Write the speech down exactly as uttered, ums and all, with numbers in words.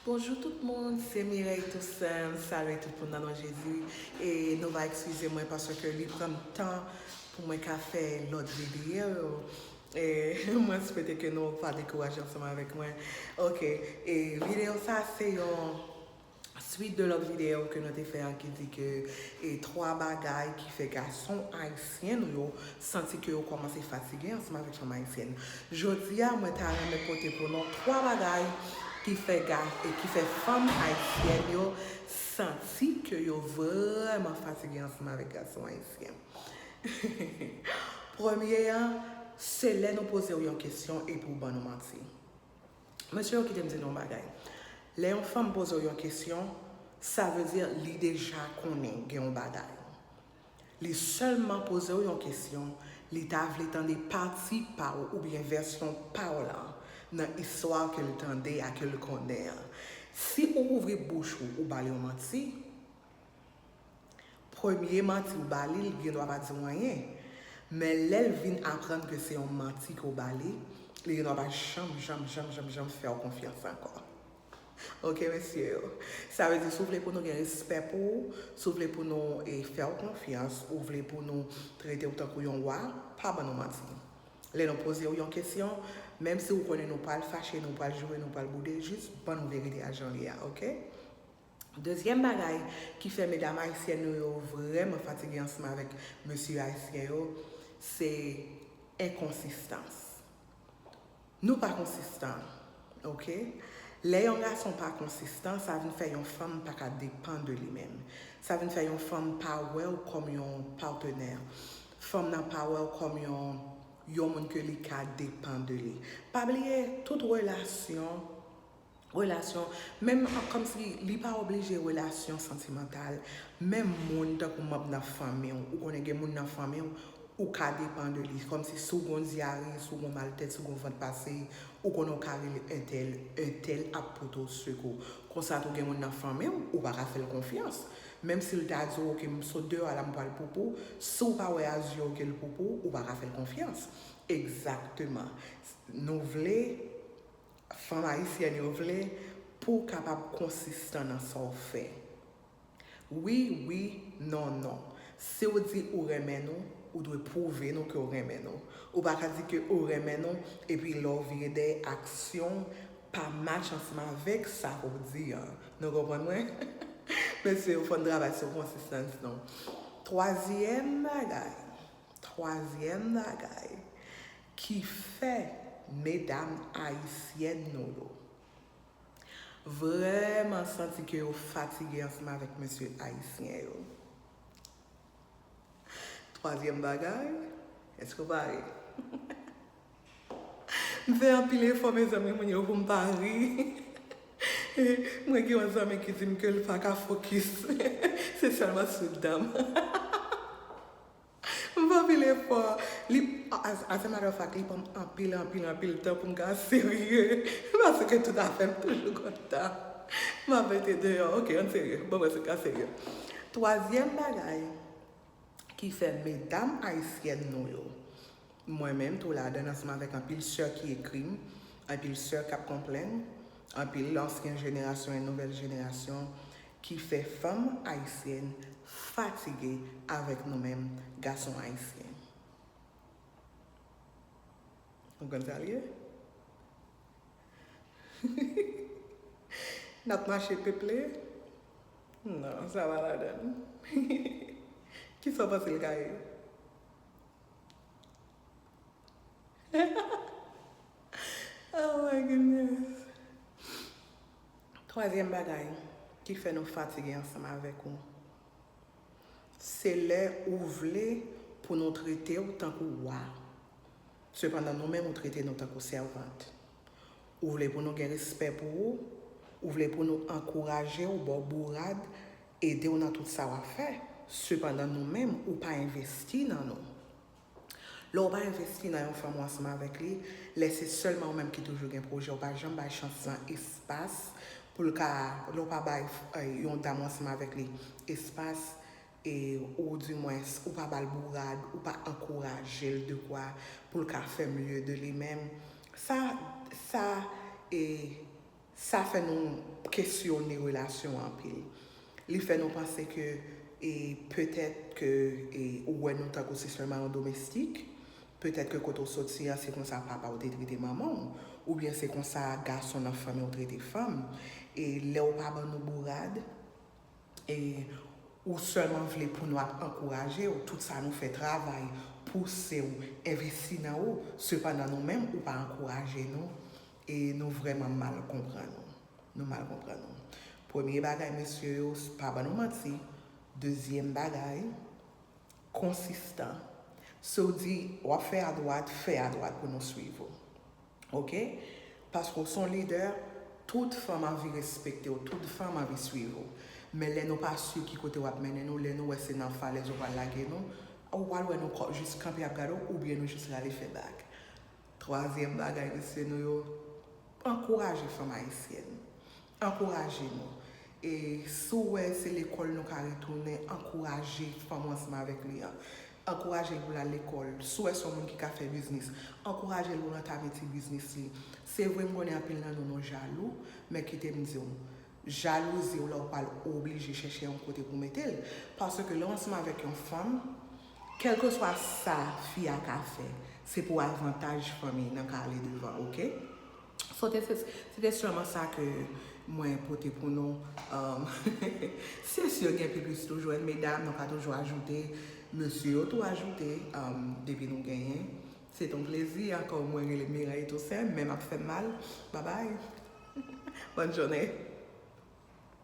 Bonjou tout moun, se Mireille Toussaint, m salye tout moun nan non Jezi, e nou va ekskize mwen paske li pran m tan pou mwen ka fè lòt videyo yo. E mwen swete ke nou pa dekouraje ansanm avèk mwen. Ok, e videyo sa se yon swit de lòt videyo ke nou te fè an ki di ke e twa bagay ki fè gason ayisyen nou yo santi ke yo kòmanse fatige ansanm avèk fanm ayisyèn. Jodi a, mwen ta renmen pote pou nou twa bagay ki fè ga e ki fè fanm ayisyèn yo santi ke yo vrèman fatige ansanm avèk gason ayisyen. Premye an, se lè nou poze w yon kesyon epi w ban nou manti. Mesye yo, kite m di nou yon bagay. Lè yon fanm poze w yon kesyon, sa vle di li deja konnen gen yon bagay. Li sèlman poze w yon kesyon, li ta vle tande pati pa w oubyen vèsyon pa w lan nan istwa ke l tande a, ke l konnen an. Si ou ouvri bouch ou, ou ba l yon manti, premye manti ou ba li, li gendwa pa di w anyen. Men lè l vin aprann ke se yon manti ke w ba li, li gendwa pa janm, janm, janm, janm, janm fè w konfyans ankò. Ok, mesye yo. Sa vle di, si w vle pou nou gen respè pou ou, si w vle pou nou e, fè w konfyans, ou vle pou nou trete w tankou yon wa, pa ban nou manti. Lè nou poze w yon kesyon, menm si w konnen nou pral fache, nou pral joure, nou pral boude, jis ban nou verite a jan l ye a, ok? Dezyèm bagay ki fè medam ayisyèn nou yo vrèman fatige ansanm avèk mesye ayisyen yo, se enkonsistans. Nou pa konsistan, ok? Lè yon gason pa konsistan, sa vin fè yon fanm pa ka depann de li menm. Sa vin fè yon fanm pa wè w kòm yon patnè. Fanm nan pa wè w kòm yon, yon moun ke li ka depann de li. Pa bliye, tout relasyon Relasyon, menm kòmsi li pa oblije relasyon santimantal, menm moun tankou manm nan fanmi w, ou konnen gen moun nan fanmi w, ou ka depann de li, kòmsi si w gen yon dyare, si w gen yon maltèt, si w gen yon vant pase, ou konnen w ka rele entèl, entèl ap pote w sekou. Konsa tou gen moun nan fanmi w, ou pa ka fè l konfyans. Menm si l ta di w, ok, m sot deyò a la, m pral poupou, si w pa wè a zye w ke l poupou, ou pa ka fè l konfyans. Egzakteman. Nou vle Fanm ayisyèn yo vle pou w kapab konsistan nan sa w fè. Wi, wi, non, non. Si w di ou renmen nou, ou dwe pwouve nou ke w renmen nou. Ou pa ka di ke ou renmen nou, epi lè w vire dèyè aksyon w pa match ansanm avèk sa ke w di an. Nou konprann mwen? Mesye yo, fò n travay sou konsistans nou. Twazyèm bagay, twazyèm bagay ki fè medam ayisyèn nou yo vrèman santi ke yo fatige ansanm avèk mesye ayisyen yo. Twazyèm bagay, èske w pare? M fè anpil efò, mezanmi, moun yo, pou m pa ri. Mwen gen yon zanmi ki di m ke l pa ka fokis. Se sèlman sou dan m. M fè anpil efò. Li, as, as a matter of fact, li pran m anpil, anpil, anpil tan pou m ka serye. Paske tout afè m toujou kontan. M ap mete deyò. Ok, ann serye. Bon, mwen se ka serye. Twazyèm bagay ki fè medam ayisyèn nou yo, mwen menm tou ladan, ansanm avèk anpil sè ki ekri m, anpil sè k ap konprann, anpil ansyen jenerasyon e nouvèl jenerasyon, ki fè fanm ayisyèn fatige avèk nou menm gason ayisyen. Ou konn sa l ye? N ap mache peple? Non, sa pa ladan l. Kisa w panse l ka ye? Oh my goodness. Twazyèm bagay ki fè nou fatige ansanm avèk ou, se lè ou vle pou nou trete w tankou wa. Sepandan, nou menm, ou trete nou tankou sèvant. Ou vle pou nou gen respè pou ou, ou vle pou nou ankouraje w, ba w bourad, ede w nan tout sa w ap fè. Sepandan, nou menm, ou pa envesti nan nou. Lè w pa envesti nan yon fanm ou ansanm avèk li, lè se sèlman ou menm ki toujou gen pwojè, ou pa janm bay chans lan espas pou l ka, lè w pa bay, eh, yon dam ou ansanm avèk li espas, e, ou dimwens, ou pa ba l bourad, ou pa ankouraje l dekwa pou l ka fè mye de li menm. Sa, sa, e, Sa fè nou kesyone relasyon an anpil. Li fè nou panse ke e petèt ke e ou wè nou tankou se sèlman yon domestik, petèt ke kote w soti an se konsa papa w te trete manman w, oubyen se konsa gason nan fanmi w trete fanm. E lè w pa ban nou bourad, e ou sèlman vle pou nou ap ankouraje w, tout sa nou fè, travay, pouse w, envesti nan ou, sepandan nou menm ou pa ankouraje nou, e nou vrèman mal konprann ou. Nou mal konprann ou. Premye bagay, mesye yo, pa ban nou manti. Dezyèm bagay, konsistan. Si w di w ap fè adwat, fè adwat pou nou swiv ou. Oke? Paske w se yon lidè, tout fanm anvi respekte w, tout fanm anvi swiv ou. Men lè nou pa si ki kote w ap mennen nou, lè nou wè se nan falèz ou pral lage nou, ou pral wè nou jis kanpe ap gade w, oubyen nou jis rale fè bak. Twazyèm bagay, mesye nou yo, ankouraje fanm ayisyèn. Ankouraje nou. E si w wè se lekòl nou ka retounen, ankouraje fanm ou ansanm avèk li an. Ankouraje l pou l al lekòl. Si w wè se yon moun ki ka fè biznis, ankouraje l pou l antame ti biznis li. Se vre, m konnen anpil nan nou, nou jalou, men kite m di w, jalouzi w la, ou pral oblije chèche yon kote pou mete l. Paske lè w ansanm avèk yon fanm, kèlkeswa sa fi a ka fè, se pou avantaj fanmi nan ka ale devan, oke? So, se te sèlman sa ke mwen pote pou nou. Um, se si gen pi plis toujou, en medam, nou ka toujou ajoute, mesye yo tou ajoute, um, depi nou genyen. Se ton plezi, ankò mwen rele Mireille Toussaint, men m ap fè mal. Babay. Bòn jounen.